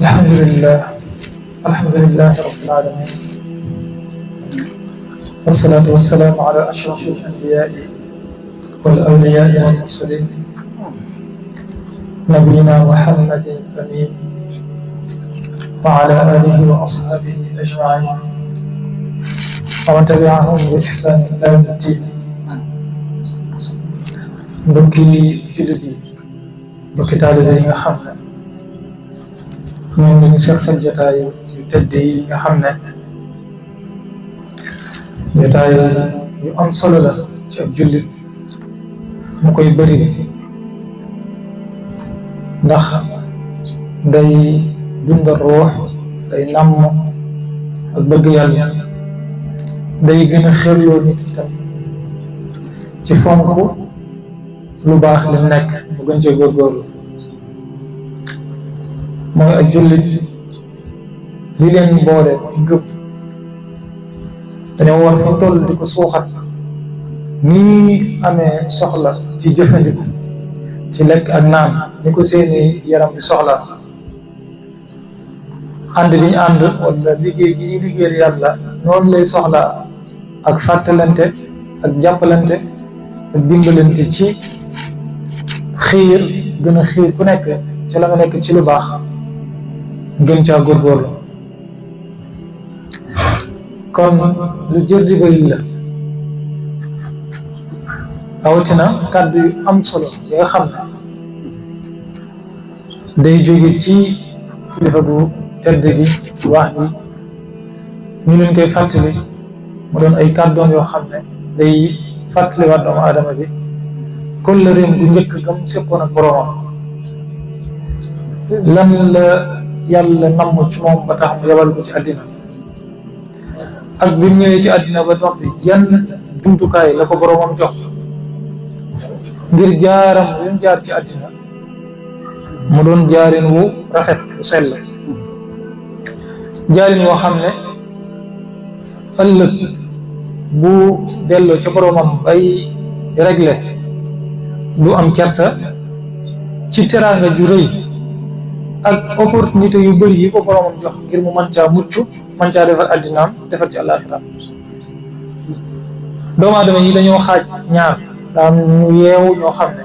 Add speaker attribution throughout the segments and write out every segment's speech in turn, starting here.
Speaker 1: الحمد لله الحمد لله رب العالمين، والصلاة والسلام على أشرف الأنبياء والأولياء والمرسلين، نبينا محمد الأمين وعلى آله وأصحابه أجمعين ومن تبعهم بإحسان إلى يوم الدين. mbokki jullit yi, mbokki taalibe yi nga xam ne ñoom la ñu seqal jotaay yu tëdd yi nga xam ne jotaay yu am solo la ci ab jullit mu koy bëri ndax day dundal ruux, day namm ak bëgg yàlla, day gën a xeloo nit itam ci fonk lu baax li nekk mu gën cee góorgóorlu. mooy ak jullit li leen boole mooy ngëpp. dañoo war fu toll di ko suuxat ni ñuy amee soxla ci jëfandiku ci lekk ak naan ni ko seeni yaram di soxla. ànd bi ñu ànd wala liggéey gi ñuy liggéeyal yàlla noonu lay soxla ak fàttalante ak jàppalante ak dimbalante ci xiir gën a xiir ku nekk ci la nga nekk ci lu baax gën caa góorgóorlu. kon lu jër di bëri la, rawatina kàddu yu am solo yi nga xam ne day jóge ci kilifa gu tedd gi wax bi ñu leen koy fàttali mu doon ay kàddoom yoo xam ne day fàttaliwaat doomu aadama bi kóllëreem gu njëkk gam séqoon ak boroomam, lan la yàlla namm ci moom ba tax mu yabal ko ci àddina, ak bi mu ñëwee ci àddina ba noppi yan jumtukaay la ko boroomam jox ngir jaaram wi mu jaar ci àddina mu doon jaarin wu rafet wu sell, jaarin woo xam ne ëllëg bu delloo ca boroomam bay réglé du am kersa ci teraanga ju rëy ak opportunité yu bëri yi ko boroomam jox ngir mu mën caa mucc, mën caa defar addinaam defar ci àllaaxiraam. doomu aadama yi dañoo xaaj ñaar, daa am ñu yeewu ñoo xam ne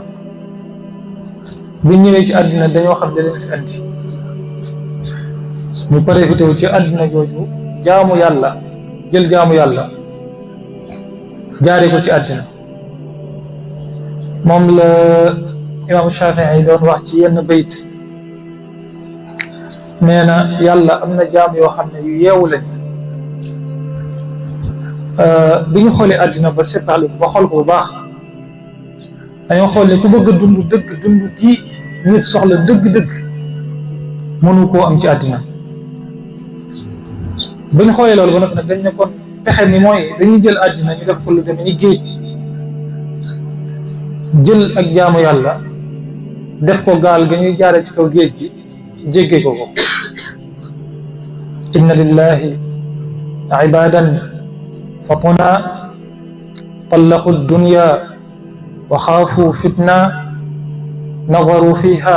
Speaker 1: bu ñëwee ci àddina dañoo xam ne leen fi andi ñu profité wu ci àddina jooju jaamu yàlla, jël jaamu yàlla jaare ko ci àddina. moom la imaamu Shafii doon wax ci yenn bayt, nee na yàlla am na jaam yoo xam ne yu yeewu lañ bi ñu xoolee àddina ba seetalu ba xool ko bu baax dañoo xool ne ku bëgg a dund dëgg, dund gi nit soxla dëgg-dëgg mënu koo am ci àddina. ba ñu xoolee loolu ba nag dañ ne kon pexe mi mooy dañuy jël àddina ñu def ko lu demee ni géej, jël ak jaamu yàlla def ko gaal ga ñuy jaare ci kaw géej gi jégge ko ko. inna lillahi ibadan fatuna طلقوا الدنيا وخافوا فتنة نظروا فيها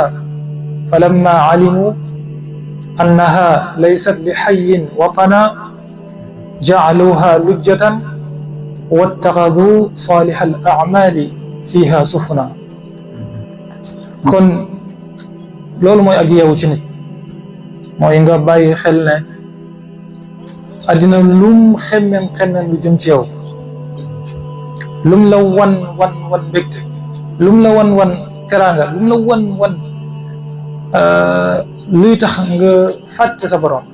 Speaker 1: فلما علموا أنها ليست لحي وطنا جعلوها لجة واتخذوا صالح الأعمال fiha sufna. kon loolu mooy ak yeewu ci nit, mooy nga bàyyi xel ne àddina lum xemmem lu jëm ci yow, lum la wan mbégte, lum la wan teraanga, lum la wan luy tax nga fàtte sa borom,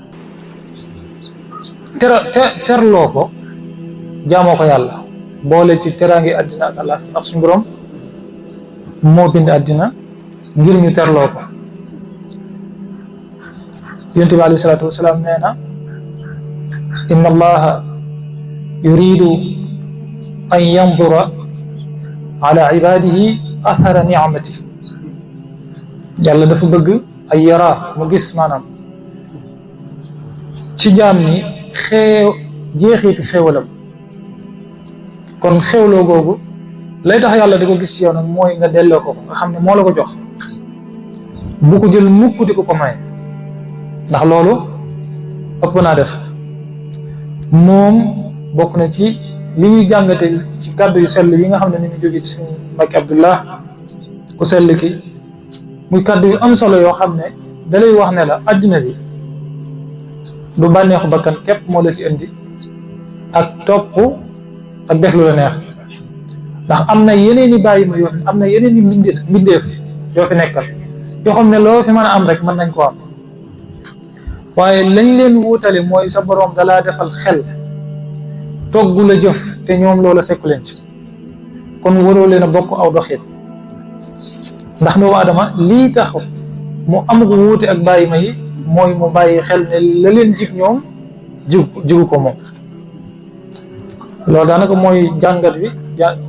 Speaker 1: terloo ko, jaamoo ko yàlla boole ci teraangi àddina ak àllaax, ndax suñu borom moo bind àddina ngir ñu terloo ko. yonent bi alayhi salaatu wasalaam nee na inna allaha yuridu an yandura ala ibadihi athara nicmati. yàlla dafa bëgg ay yara mu gis maanaam ci jaam ni jeexiiti xéewalam. kon xewloo googu lay tax yàlla di ko gis ci yow nag mooy nga delloo ko nga xam ne moo la ko jox, bu ko jël mukk di ko maye. ndax loolu ëpp naa def. moom bokk na ci li ñuy jàngate ci kàddu yu sell yi nga xam ne ni ñu jóge ci suñu Mbàkke Abdullah ku sell ki muy kàddu yu am solo yoo xam ne dalay wax ne la àddina bi du bànneexu bakkan képp moo la fi indi ak topp ak def lu la neex, ndax am na yeneen i bàyyi ma yoo xam ne am na yeneen i mbindeef yoo fi nekkal yoo xam ne loo fi mën a am rek mën nañ ko am, waaye lañ leen wuutale mooy sa boroom dalaa defal xel toggu la jëf te ñoom loola fekku leen ci, kon waroo leen a bokk aw doxin. ndax doomu aadama lii tax mu am ko wuute ak bàyyi ma yi mooy mu bàyyi xel ne la leen jig ñoom jigu ko moom. loolu daanaka mooy jàngat bi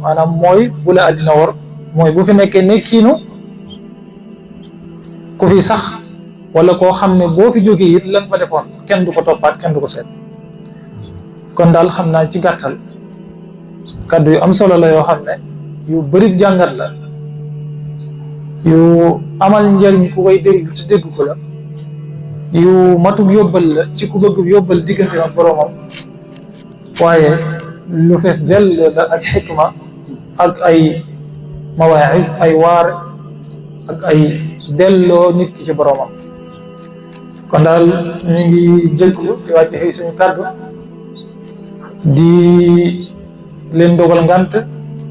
Speaker 1: maanaam mooy bu la àddina war mooy bu fi nekkee nekkiinu ku fi sax wala koo xam ne boo fi jógee it la nga fa defoon kenn du ko toppaat kenn du ko seet. kon daal xam naa ci gàttal kàddu yu am solo la yoo xam ne yu bëri jàngat la, yu amal njëriñ ku koy dégg ci dégg ko la, yu matug yóbbal la ci ku bëgg yóbbal diggante ak boroomam, waaye lu fees dell la ak xikma ak ay mawaa'id ay waar ak ay delloo nit ki ci boroomam. kon daal ñu ngi jégalu di wàcce xëy suñu kàddu di leen dogal ngant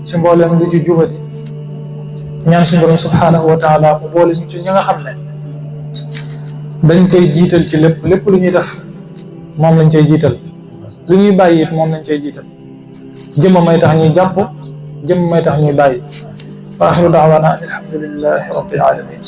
Speaker 1: ci mboolem lu ci jubati, ñaan suñu borom subhanahu wa taala mu boole ñu ci ñi nga xam ne dañ koy jiital ci lépp lu ñuy def moom lañ cay jiital, lu ñuy bàyyi it moom lañ cay jiital. jëmm may tax ñuy jàpp, jëmm may tax ñuy bàyyi. wa axiru daawaana alhamdulillahi rabbil alamin.